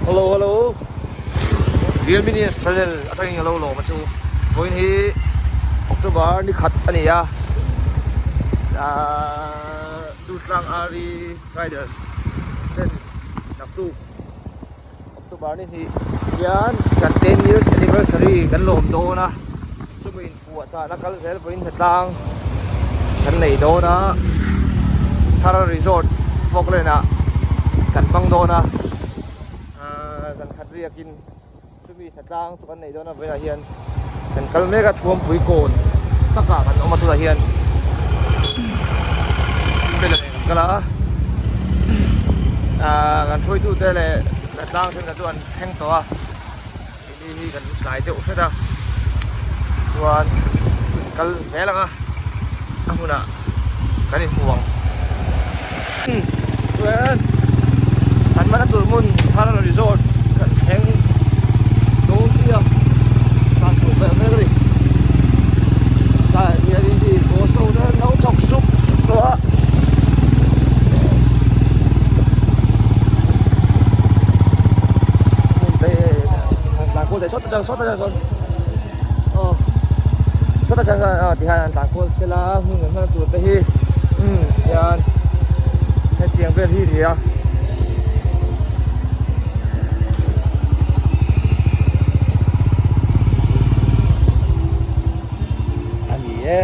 Hello hello Realme News channel atangin ka lo lawm a chu vawiin hi October ni khat a ni a ahh Durtlang Ari Riders ten naktuk October ni hnih hian kan 10 years anniversary kan lawm dawn a chumi in Puahchahna kal zel vawiin hnatlang kan nei dawn a, Thar Resort Falkland ah kan hmang dawn a, ahh zan khat riakin chumi hnatlang chu kan nei dawn a vawiinah hian kan kal mek a Thuampui kawn takah kan awm a tunah hian fela nen kan kal a, ahh kan hruaitute leh hnatlang thenkhat chu an thleng tawh a. Hei hi kan tlai deuh hret a chuan kal zel ang a a hmunah kan inhmu ang chuan kan hmana tur hmun thar resort kan thleng dawn chiah a tan chhuah vel mek a ni tlaiah hianin hei boss ho te an lo thawk sup sup tawh a. Tihian an tlan kual sela hmun an hman tur te hi umm hian hetiang vel hi a ni a. A ni e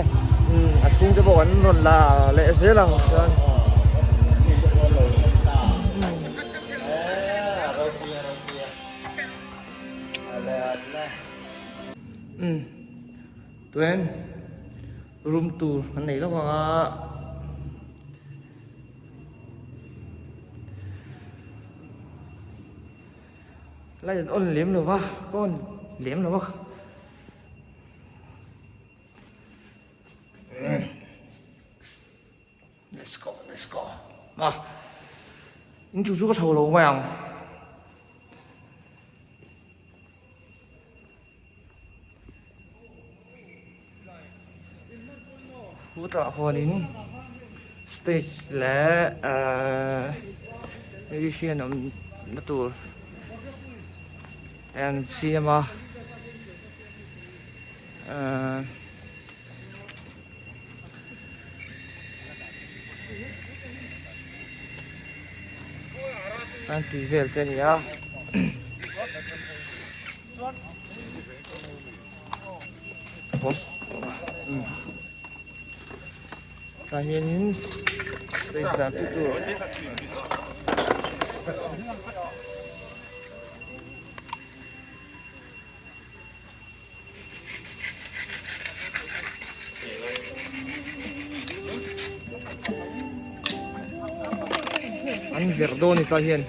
umm a chhungte pawh an rawn la leh zel ang chuan umm tuen room tur an nei lawk ang a. Light an on lem lo va ka on lem lo va. Let's go, let's go. Ma. In chu chu ka chho lo mai ang. Hutah huanin stage leh eh musician awm na tur an siam a. Ahh an tui vel te a ni a boss tah hianin stage dan tu tur. An verh dawn ni tlai hian.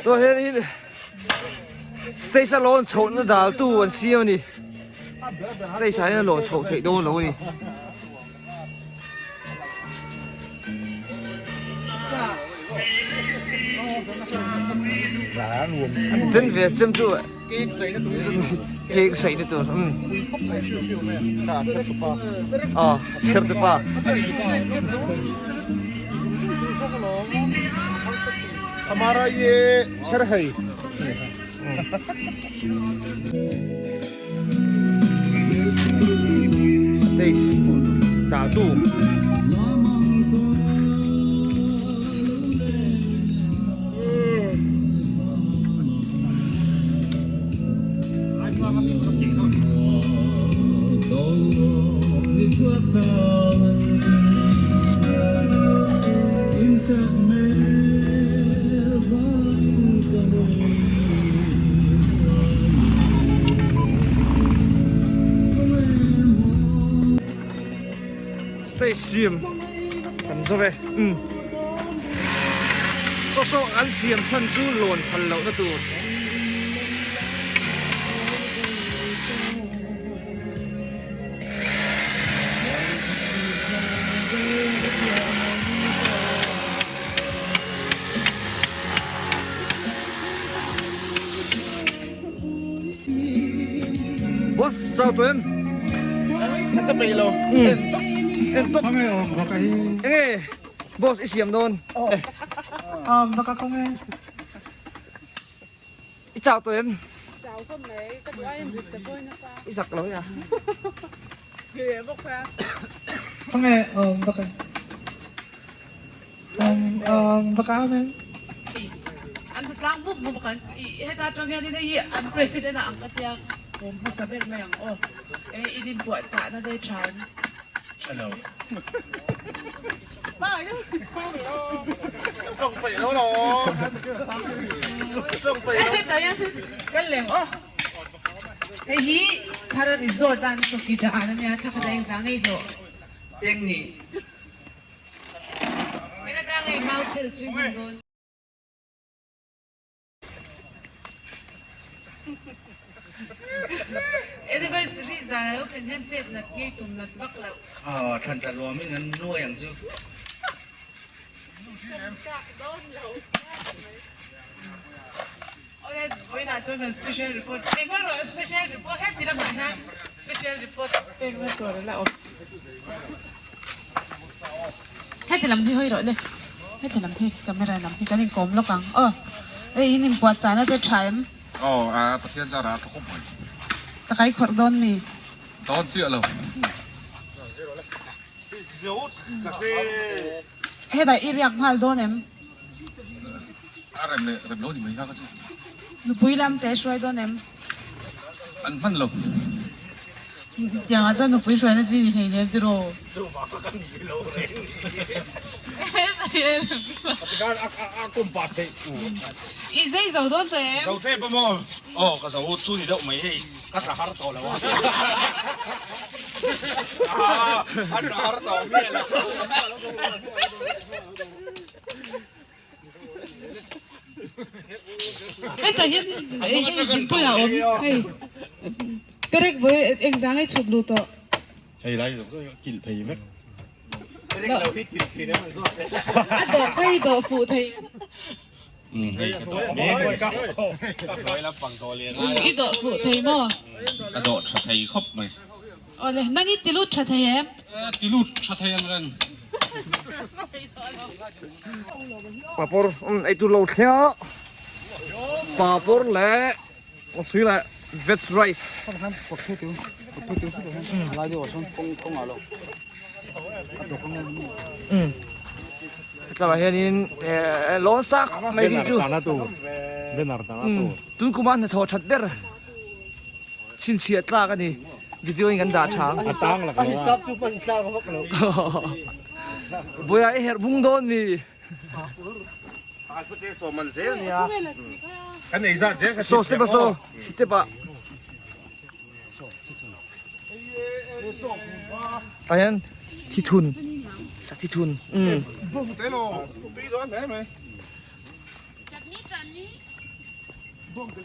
Tûnah hianin stage a lawn chhohna dal tu an siam a ni stage ah hian a lawn chhoh theih dawn lo a ni. Ten ve chem chu cake saina tur um ah chher te pa. Hamara ye chher hai. Stage dah tu. Stage siam kan zo ve umm saw saw an siam chhan chu lawn phal lohna tur. Boss sao tụi em? Ka peih lo. En top. Enge boss i siam dawn. I chau tawh em? Chau khawp mai, ka duh aiin rit ka chawi nasa. I zak lo ya. Ri bawk kha. Khawnge awm bawk a. Awm awm bawk a amen. An tlang buk buk an heta tang hian in hei an president a ang ka tia awm hmasa ber mai ang aw e in inpuahchah na te tha em. Tha lo. Tawng peih lo lo. Tawng peih lo. Hetah hian kan leng aw. Hei hi Thara Resort a an chawki dan a nia thla khat a engzah ngei hlawh. Eng ni. Eng atang ngei mau thel chu i hman dawn. Anniversary zan a lo thlen hian chet nat ngei tum nat vak loh. Aw, thlan tla nuamin an nuai ang chu. Chak dawn lo. Awle, vawiinah chuan kan special report eng erawh special report heti lamah hian special report pekna tur a la awm. Heti lam hi hawi rawh le, heti lam hi camera lam hi kan inkawm lawk ang aw. Hei in inpuah chahna te tha em? Aw, a Pathian zara a tha khawp mai. Chakai khawrh dawn mi? Dawn chiah lo. Hetah i riak nghal dawn em? A rem leh rem lo ni mai kha ka chu. Nupui lam te hruai dawn em? An hman lo. Tiangah chuan nupui hruaina chi ni hlei lem tiraw? I zei zo dawn tawh em? Zo tep a maw? Aw ka zo chu ni deuh mai hei ka tla har tawh lo a. A tla har tawh miah lo. Hetah hian hei dinpui a awm hei perek vawi engzang ei chhuk luh tawh. Hei lai zawk zawk hi a kilh thei vek. A dawh kha hi dawh fuh thei. Hei ka dawh mek ka hnuai lampang dawh leh ngai a. I dawh fuh thei maw? Ka dawh tha thei khawp mai. Awle nang i ti lut tha thei em? Ti lut tha thei ang reng. Papawr ei tur lo thleng a, papawr leh sui leh veg rice. Hetlaiah hianin lawn sak mai hi chu tun kuma hnathawh that ber. Chhinchhiah tlak a ni. Video in kan dah tha ang. A tang lak lo a. A hisap chu hman tlak vak lo. Vawiah i herh bung dawn mi. Kan ei zat zel ka So step a so step ah. Tah hian thithun sa thithun.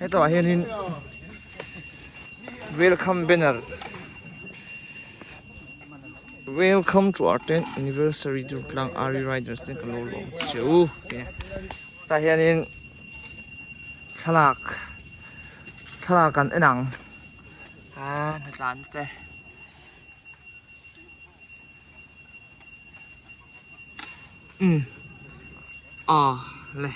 Hetah hianin welcome banner welcome to our 10th anniversary Durtlang Ari Riders te ka lo lawm che u tah hianin thlalak thlalak kan en ang a hnatlan te. Umm aw le.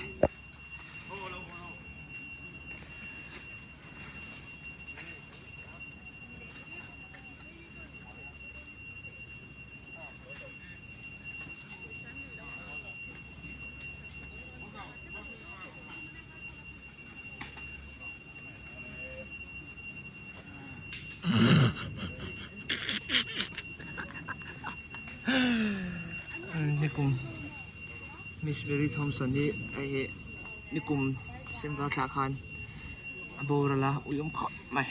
Nikum Miss Mary Thompson hi hei hi nikum December thlah khan a boral a ui awm khawp mai.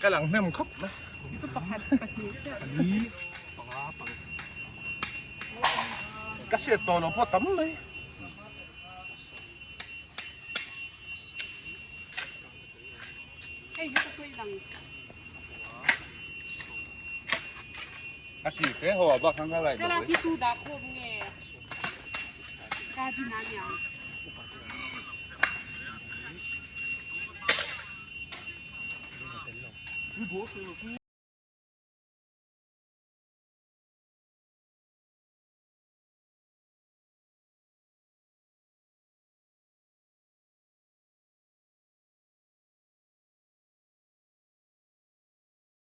Ka lang hnem khawp mai. Ka hriat tawh loh pawh tam mai. A ki te ho a bak hang ka lai lo.